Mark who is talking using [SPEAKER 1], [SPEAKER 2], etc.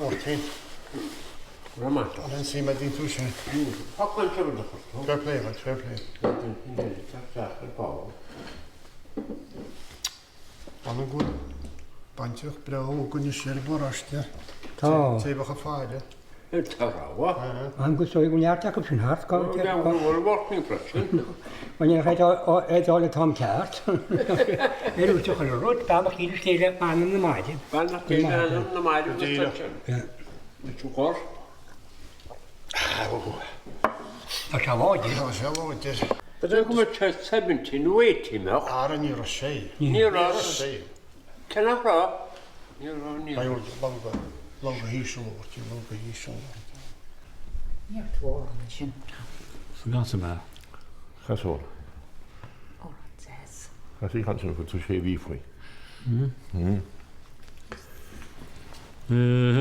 [SPEAKER 1] Máirtín.
[SPEAKER 2] Romantach.
[SPEAKER 1] An suim a dtíonn tú sin.
[SPEAKER 2] Tá an sibh do chur.
[SPEAKER 1] Fair play, mate, fair play. Anam go bhfuil baintreach breá againn siar i bparóiste.
[SPEAKER 3] Tá.
[SPEAKER 1] Taobhacha faire.
[SPEAKER 2] Tá rogha.
[SPEAKER 3] An go sóigh go neart acu sin thart.
[SPEAKER 2] Go bhfuil mhortnaí freisin.
[SPEAKER 3] Bhain an rud é dul an t-am ceart. Ar úsáid chuile rud, beannacht Dé le chéile, anam na maide.
[SPEAKER 2] Beannacht Dé le anam na maide agus sin. Leis an gcor.
[SPEAKER 3] Tá sé láidir.
[SPEAKER 1] Tá sé láidir.
[SPEAKER 2] B'fhéidir go mbeadh sé 70 nó 80 mbeadh.
[SPEAKER 1] Ara ní raibh sé.
[SPEAKER 2] Ní raibh. Cé nach raibh? Ní raibh, ní raibh.
[SPEAKER 1] Longa, longa híseal, longa híseal.
[SPEAKER 4] Neart amhrán ansin.
[SPEAKER 5] Sa mé. Chasól.
[SPEAKER 4] Amhrán deas.
[SPEAKER 5] Chas í chan sin tú sé mhí faoi.